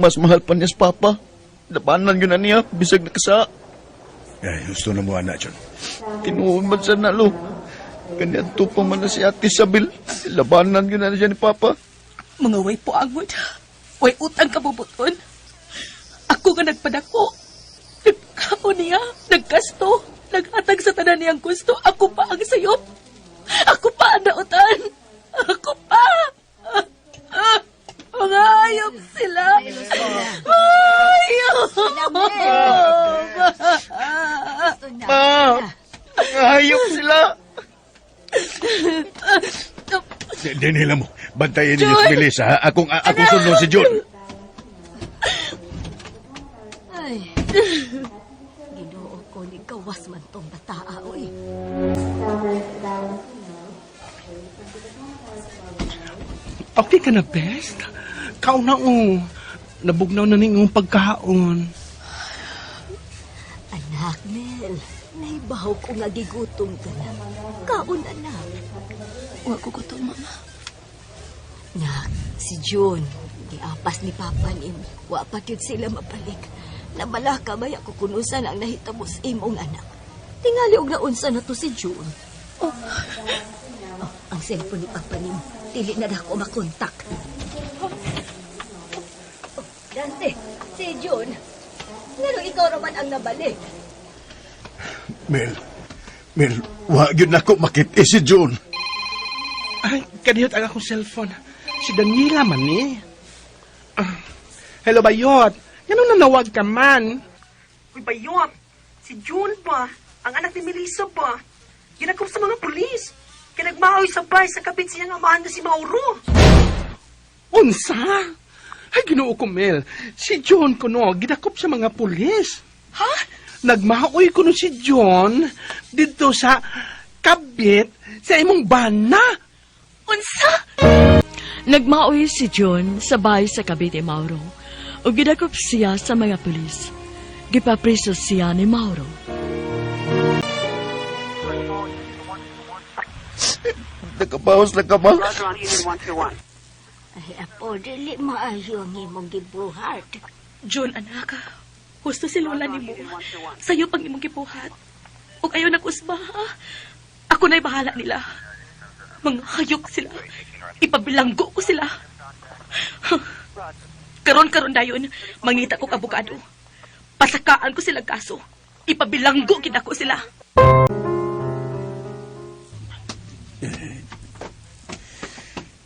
Mas mahal pa niya sa papa. Labanan gyud na niya, bisag nakasa. Ay, gusto na mo, anak, Jun. Tinuod man sa nalo. Kanya pa man na si ate Isabel. Labanan gyud na siya ni papa. Mga way puangod, way utang kabubuton. Ako nga nagpadako. Nagkaon niya, naggasto, naghatag sa tanan niyang gusto. Ako pa ang sayop. Ako pa ang dautan. Ako pa. Ah, mga hayop sila. Hayop! Ma! Hayop sila! Di nila mo. Bantayan ninyo si Melissa, ha? Akong, akong sundon si Jun. Ay, Ginoo ko ni gawas man tong bataa, oy. Okay ka na, Best? Kaon na, oh. Nabugnaw na ning pagkaon. Anak, Mel, naibaw ko nga gigutom ka na. Kaon, anak. Wa ko gutom, mama. Nak, si June, giapas ni Papa nimo. Wa pa gyud sila mabalik. Nabalaka ba ako kunusan ang nahitabo sa imong anak. Tingali og naunsa na to si June. Oh. Oh, ang cellphone ni Papa nimo. Dili na dako makontak. Oh, Dante, si June. Ngano ikaw raman ang nabalik? Mel, Mel, wa gyud nako makit si Jun. Ay, kanihot ang akong cellphone. Si Daniela man ni. Ah, hello, Bayot. Ganun nanawag ka man. Uy, bayot! Si June ba? Ang anak ni Melissa ba? Ginakop sa mga pulis. Kaya nagmaoy sabay sa kapit siyang amahan na si Mauro. Unsa? Ay, ginoo ko, Mel. Si John kuno, gidakop sa mga pulis. Ha? Nagmaoy kuno si John dito sa kabit sa imong bana. Unsa? Nagmaoy si John sa bahay sa Cavite, Mauro. Ug gidakop siya sa mga pulis. Gipapriso siya ni Mauro. Nakabawas lang ka, ma. Ay, apo, dili maayo ang imong gibuhat. June, anak, husto si Lola nimo. Sayo pang imong gibuhat. Ug ayaw nag-usba, ha? Ako na'y bahala nila. Mga hayop sila. Ipabilanggo ko sila. Karon-karon dayon, mangita ko abogado. Pasakaan ko sila kaso. Ipabilanggo gid ako sila.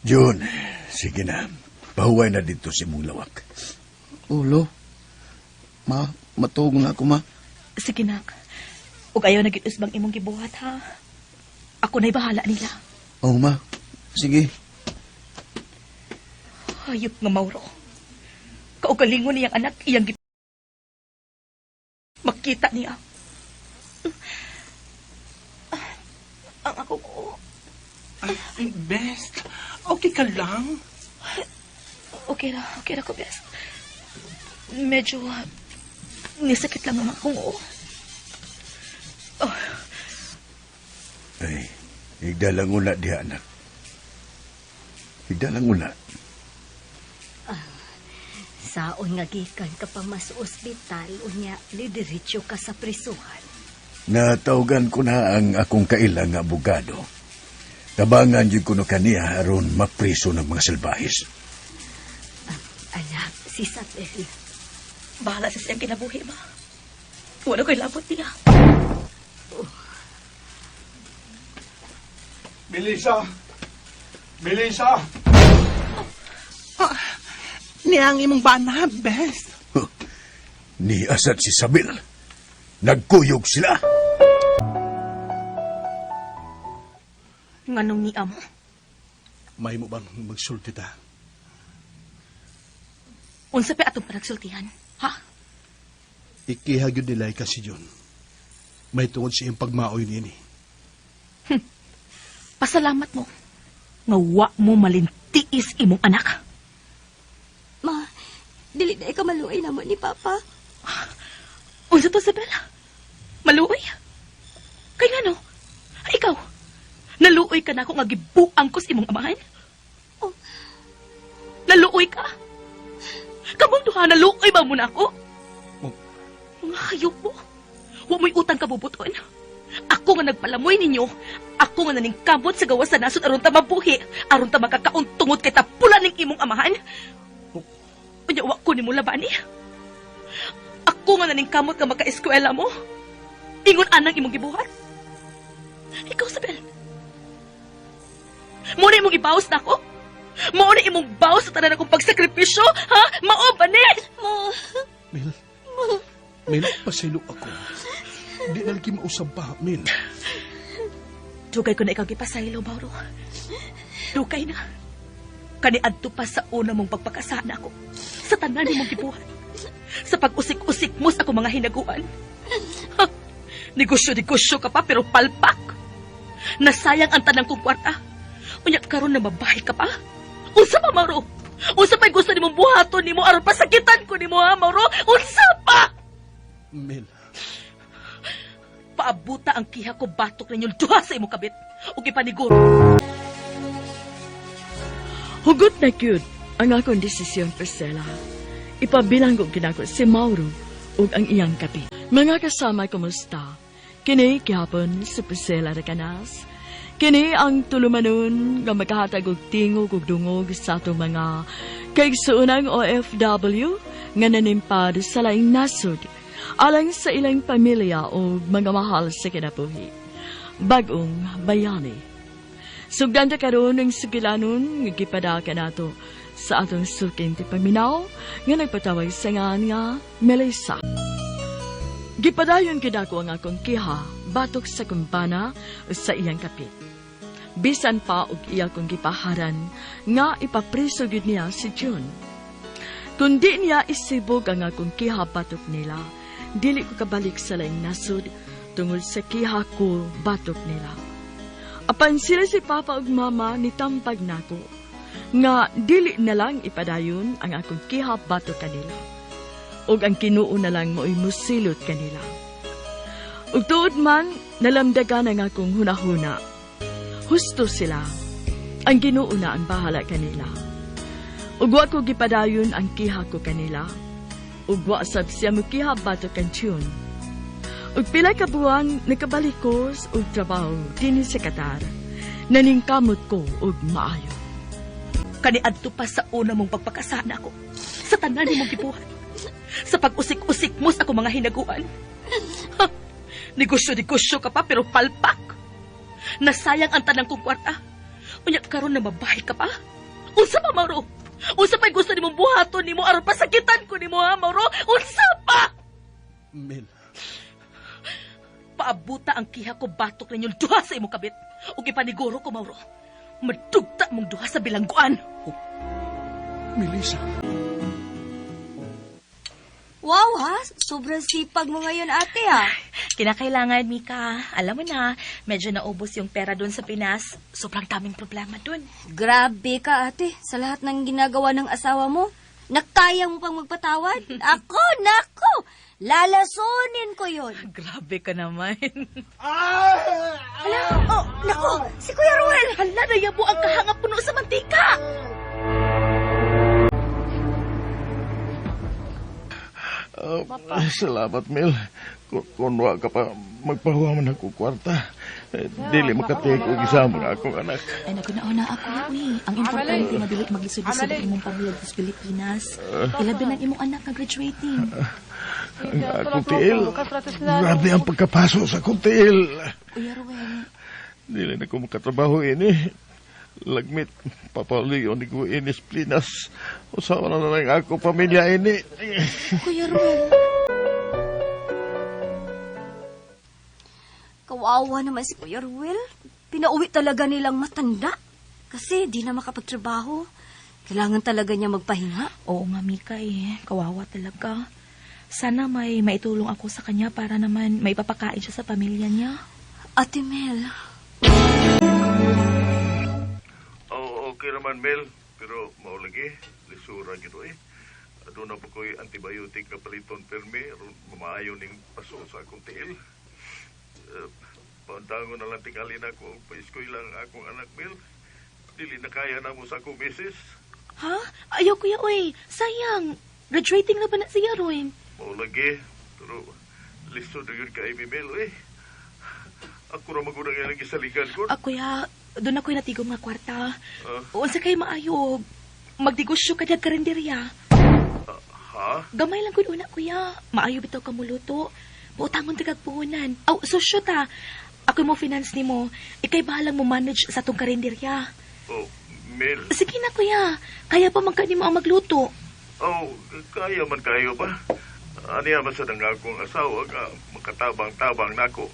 June, sige na. Pahuway na dito si mong lawak. Ulo. Ma, matuog na ako, ma. Sige, nak. Ug ayaw na gid usbang imong gibuhat, ha? Ako na'y bahala nila. Oh, ma. Sige. Hayop nga Mauro. Kaugalingon niyang anak, iyang makita niya. Ang ako ko. Ay, best. Okay ka lang? Okay ra ko, best. Medyo nisakit lang ang akong oo. Oh, Ay, higda lang una diha, anak. Higda lang una. Saon nga gikan ka pa mas ospital unya lidiretso ka sa prisuhan. Natawagan ko na ang akong kailang nga abogado. Tabangan yun kuno kaniya aron mapriso ng mga salbahis. Anak, si Isabel. Bahala sa siyang kinabuhi, ma. Wala ko'y labot niya. Melissa! Melissa! Ah, niya ang imong bana, best. Huh. Ni asat si Sabil. Nagkuyog sila. Nganong ni amo? May mo bang magsulti ta? Unsa pa atong panagsultihan? Ha? Ikiha gyud nila ka si John. May tungod sa iyang pagmaoy niini. Pasalamat mo. Nga wa mo malintiis imong anak. Ma, dili na ka maluoy namo ni Papa. Unsa to, Isabela? Maluoy? Kay ngano? Ay, ikaw, naluoy ka na ako nga gibuang ko sa imong amahan? Oh. Naluoy ka? Kamong duha, naluoy ba mo na ako? Oh. Mga hayop mo. Wa mo'y utang kabubuton. Ako nga nagpalamoy ninyo. Ako nga naningkamot sa gawas sa nasod aron ta mabuhi, aron ta makakaon tungod kay tapula ning imong amahan. Oh. Unya wa ko nimo labani. Ako nga naningkamot nga makaeskwela mo. Ingon anang imong gibuhat. Ikaw, Sabel. Mo na imong ibawas na ako. Mao na imong bawas sa tanan akong pagsakripisyo, ha? Mao ba ni? Ma, Mel. Mel, pasaylo ako. Di na lagi mausab pa, Mel. Dugay ko na ikaw gipasaylo, Mauro. Dugay na. Kaniadto pa sa una mong pagpakasana ko. Sa tanan nimong gibuhat. Sa pag-usik-usik mo sa akong mga hinaguan. Ha? Negosyo-negosyo ka pa pero palpak. Nasayang ang tanang kong kwarta. Unya karon na mabahay ka pa. Unsa pa, Mauro? Unsa pa gusto nimong buhaton nimo aron pasakitan ko nimo ha, Mauro? Unsa pa? Mel, Paabuta ang kiha ko batok ninyong duha sa imong kabit ug ipaniguro. Hugot na gyud ang akong desisyon, Priscilla. Ipabilanggo ginako si Mauro ug ang iyang kapit. Mga kasama, kumusta? Kini gihapon si Priscilla Recanas. Kini ang tulumanon nga maghahatag og tingog ug dungog sa atong mga kaigsuonang OFW nga nanimpad sa laing nasod alang sa ilang pamilya o mga mahal sa kinabuhi. Bagong bayani. Sugdan ta karon ang sugilanon nga gipadaka nato sa atong suking tipaminaw nga nagpatawag sa ngan nga Melissa. Gipadayon gid ako ang akong kiha batok sa kumpana o sa iyang kapit. Bisan pa og iya kong gipaharan nga ipapriso gyud niya si June. Kung di niya isibog ang akong kiha batok nila, dili ko kabalik sa laing nasod tungod sa kiha ko batok nila. Apan sila si Papa ug Mama nitampag nako nga dili na lang ipadayon ang akong kiha batok kanila. Ug ang Ginoo na lang mao'y musilot kanila. Ug tuod man nalamdagan ang akong hunahuna. Husto sila. Ang Ginoo na ang bahala kanila. Ug wa ko gipadayon ang kiha ko kanila. Ug wa sab siya mokiha batok kan June. Ug pila ka buwan nakabalik ko og trabaho dinhi sa Qatar. Naningkamot ko og maayo. Kaniadto pa sa una mong pagpakasana ko. Sa tanan nimong gibuhat. Sa pag-usik-usik mo sa akong mga hinaguan. Ha! Negosyo-negosyo ka pa pero palpak. Nasayang ang tanang kong kwarta. Unya karon na mabahay ka pa. Unsa pa, Mauro? Unsa pa gusto nimong buhaton nimo aron pasakitan ko nimo ha, Mauro? Unsa pa? Mel. Paabuta ang kiha ko batok ninyong duha sa imong kabit. Ug ipaniguro ko, Mauro. Madugta mong duha sa bilangguan. Melissa. Wow ha, sobrang sipag mo ngayon ate ha. Kinakailangan, Mika. Alam mo na, medyo naubos yung pera doon sa Pinas. Sobrang daming problema doon. Grabe ka ate, sa lahat ng ginagawa ng asawa mo. Nakaya mo pang magpatawad? Ako, nako! Lalasunin ko yun. Grabe ka naman. Hala, oh, nako, si Kuya Ruel! Hala, nayabo ang kahanga puno sa mantika! Salamat, Mel. Kung wa ka pa, magpahuwa man ako kwarta. Eh, dili makatiig og isa mga akong anak. Ay, nagunauna ako, uy. Ang importante nga dili maglisod-lisod ang imong pamilya sa Pilipinas. Ilabi ng imong anak nga graduating. Ang akong tiil. Grabe ang pagkapaso sa akong tiil. Kuya Ruel, Dili na ko makatrabaho ini. Lagmit, papaulion ni ko inis plinas. Usawa na lang ako pamilya ini. Kuya Ruel. Kawawa naman si Kuya Ruel. Pinauwi talaga nilang matanda. Kasi di na makapagtrabaho. Kailangan talaga niya magpahinga. Oo nga, Mika eh. Kawawa talaga. Sana may maitulong ako sa kanya para naman may papakain siya sa pamilya niya. Ate Mel, Oo, okay naman, Mel. Pero maulagi, lisura gito eh. Doon na po ko'y antibiotic na paliton permi, aron mamaayo ning paso sa akong tiil. Paundangon na lang tingali na ako, paiskoy lang akong anak, Mel. Dili na kaya na mo sa akong misis. Ha? Ayaw, kuya, oy. Sayang. Graduating na ba na siya, Roy? Maulagi, pero lisod na yun kay Mel, eh. Ako ra magulang nga lagi saligan ko. Ah, kuya, doon ako'y natigom nga kwarta. Ah. Unsa kay maayo. Magdegosyo ka diag karinderya. Ha? Gamay lang gud una, kuya. Maayo bitaw ka muluto. Pautangon ta kag puhunan. Aw, sosyo ta. Ako mo finance nimo. Ikay bahalang mo manage sa atong karinderya. Oh, Mel. Sige na, kuya. Kaya pa man ka nimo ang magluto. Oh, kaya man kayo ba? Aniya man sa akong asawa nga makatabang-tabang nako.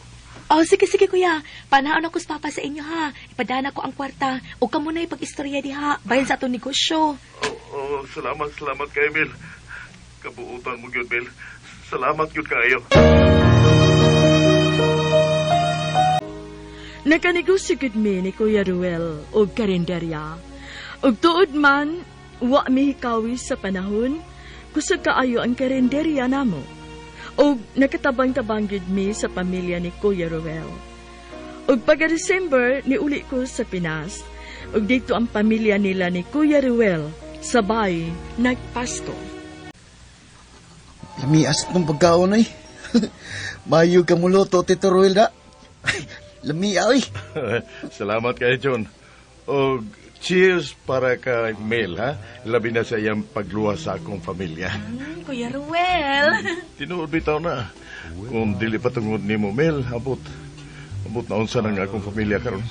Oh, sige, sige, kuya. Panaon ako sa papa sa inyo, ha. Ipadana ko ang kwarta. O ka muna ipag-istorya diha. Bayan sa atong negosyo. Oh, oh, salamat, salamat kay Mel. Kabuutan mo gyud, Mel. Salamat gyud kayo. Nakanegosyo gud mi ni Kuya Ruel og karinderya. Ug tuod man, wa mi hikawi sa panahon, kusog kaayo ang karinderya namo. Ug nakatabang-tabang gid mi sa pamilya ni Kuya Ruel. Ug pagka December, niuli ko sa Pinas. Ug dito ang pamilya nila ni Kuya Ruel, sabay nagpasko. Lamias itong pagkaon ay. Mayo ka muluto, Tito Ruel da. Lamia oy. Salamat kay John. Og cheers para kay Mel, ha? Labi na sa iyang pagluwas sa akong pamilya. Kuya Ruel. Tinuod bitaw na. Kung dili pa tungod nimo, Mel, abot. Abot na unsa nang akong pamilya karon.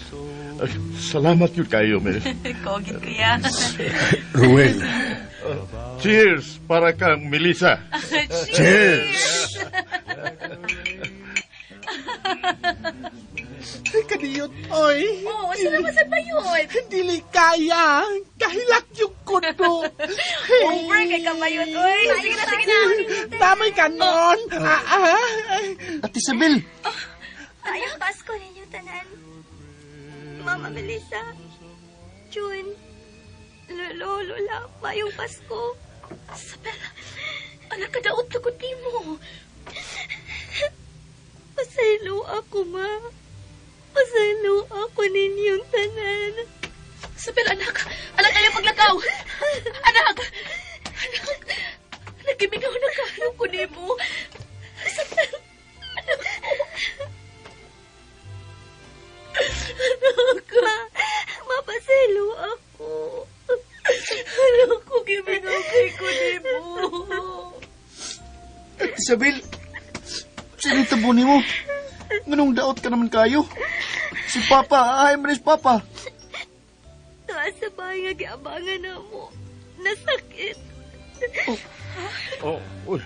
Ay, salamat yun kayo, Mel. Kogit, kuya. Ruel. Cheers para kang Melissa. Cheers! Kaniyot, oy. Oo, salamat sa bayot. Dili kaya. Kahilak yung kuno. Over kay kabayot, oy. Sige na, sige na. Tamay ka nun. Ah, ah. Ate Isabel, Ayaw Pasko ninyo tanan. Mama Melissa, June, Lolo, Lola, mayong Pasko. Isabel, anak ka daot na kundi mo. Pasaylo ako, ma. Pasaylo ako ninyong tanan. Isabel, anak. Anak, ayaw paglakaw. Anak. Anak. Nagkimingaw na kayo ko nimo. Isabel, anak. Isabel, sinitabo ni mo. Nganong daot ka naman kayo? Si Papa, ay man si Papa. Tuwa sa bahay nga giabangan na mo. Nasakit. Oh, uy.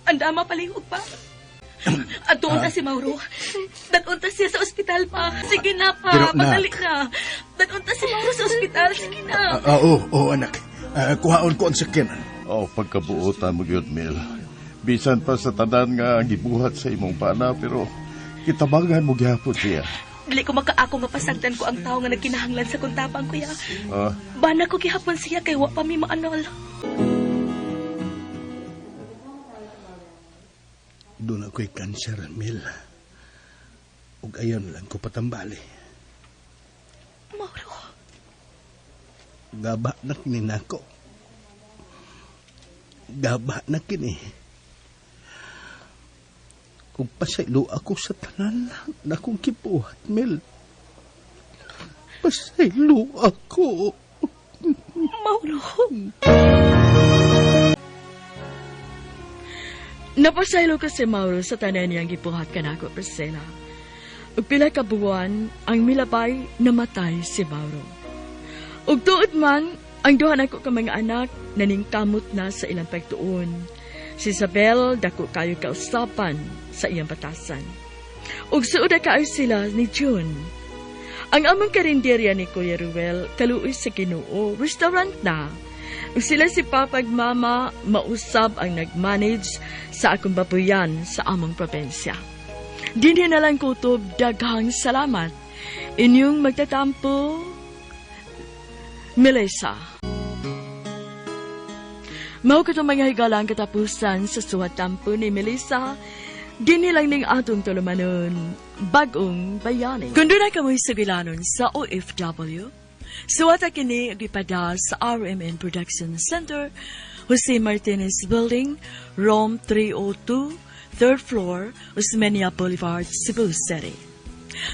Andama palihog pa. At doon na si Mauro. Dadunta siya sa ospital pa. Sige na pa, Pero, nak. padali na. Dadunta si Mauro sa ospital. Sige na. Oo, anak. Kuhaon ko ang sakyanan. Oh, pagkabuotan mo gyud, Mel. Bisan pa sa tanan nga gibuhat sa imong pana, pero kitabangan mo gyapon siya. Dili ko makaako nga pasagdan ko ang tao nga nagkinahanglan sa kuntapang kuya. Ah, Bana ko gihapon siya kay wa pa mi maanol. Doon ako'y cancer, Mel. Ug ayon lang ko patambali. Mauro, Gaba na kini nako. Gaba na kini. Kung pasaylo ako sa tanan na akong kipuhat, Mel. Pasaylo ako. Mauro. Napasaylo ko si Mauro sa tanan niyang gibuhat kanako, Priscilla. Ug pila ka buwan ang milabay namatay si Mauro. Ug tuod man, ang duha nako ka mga anak naningkamot na sa ilang pagtuon. Si Isabel dako kayo kausapan sa iyang batasan. Ug suoda kaayo sila ni June. Ang among karinderya ni Kuya Ruel kaluoy sa Ginoo, restaurant na. Ug sila si Papa ug Mama mausab ang nag-manage sa akong babuyan sa among probensya. Dinhi na lang kutob, daghang salamat. Inyong magtatampo, Melissa. Mao katong mga higala ang katapusan sa suhat tampo ni Melissa. Dinhi lang ning atong tulumanon, Bag-ong Bayani. Kung doon na kamoy sugilanon sa OFW, suwata kini ug ipada sa RMN Production Center, Jose Martinez Building, Room 302, 3rd floor, Osmeña Boulevard, Cebu City.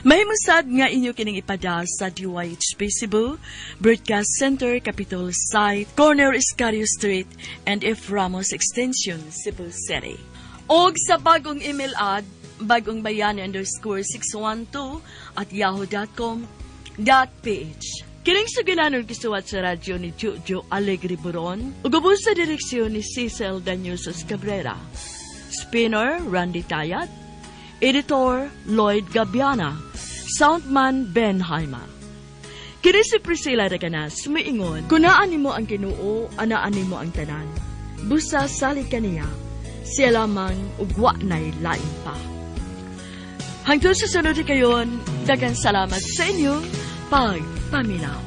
Mahimusad nga inyo kining ipada sa DYHP Cebu, Broadcast Center, Capitol Site, Corner Escario Street, and F. Ramos Extension, Cebu City. Og sa bagong email ad, bagongbayani_612@yahoo.com.ph. Kining sugilanon gisuwat sa radyo ni Jojo Alegre Buron, ug ubos sa direksyon ni Cecil Danyusos Cabrera. Spinner, Randy Tayat. Editor, Lloyd Gabiana. Soundman, Ben Haima. Kini si Priscilla Reganas, miingon, kunaan nimo ang Ginoo, anaan nimo ang tanan. Busa sali kaniya, siya lamang ugwa na'y lain pa. Hangtod sa sunod kayon, daghang salamat sa inyong pagpaminaw.